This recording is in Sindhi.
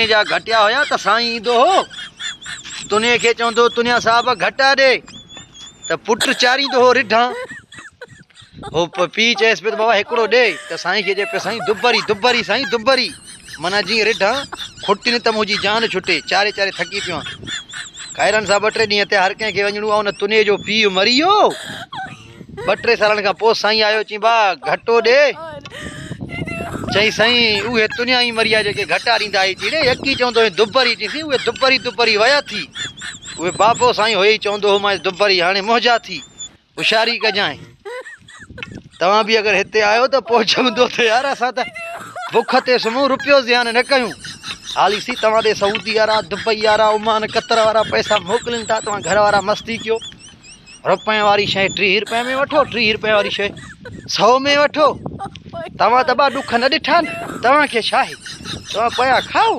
جا گهٽيا هيا ته سائين ايندو هو تني کي چوندو هو تنيا صاحب گهٽا ڏي ته پٽ چاريندو هو رڍان هو پيء چيس پيو ته بابا هڪڙو ڏي ته سائين کي چئي پيو سائين دبري دبري سائين دبري معنيٰ جيئن رڍان کٽين ته منهنجي جان ڇٽي چاري چاري ٿڪي پيو آهيان خيرن سان ٻه ٽي ڏينهن تي هر ڪنهن کي وڃڻو آهي ان تني جو پيء مري ويو ٻه ٽي سالن کان پوء سائين آيو چيائين با گهٽو ڏي چيائين سائين اهي تنيا ئي مريا جيڪي گهٽا ڏيندا هئي چيڙي يڪي چوندو هئين دبري چيسين اهي دبري دبري ويا ٿي اهي بابو سائين هئي چوندو هو مان دبري هاڻي منهنجا ٿي هوشياري ڪجانء توهان به اگر هتي آيو ته پوء چوندو ته يار اسان ته بک تي سمهون روپيو زيان نه ڪيون حالي سي توهان ڏي سعودي وارا دبئي وارا عمان قطر وارا پئسا موڪلين ٿا توهان گهر وارا مستي ڪيو رپين واري شيء 30 رپين ۾ وٺو، 30 رپين واري شيء 100 ۾ وٺو. توهان ته ٻا ڏک نه ڏٺا آهن، توهان کي ڇا آهي؟ توهان پيا کائو.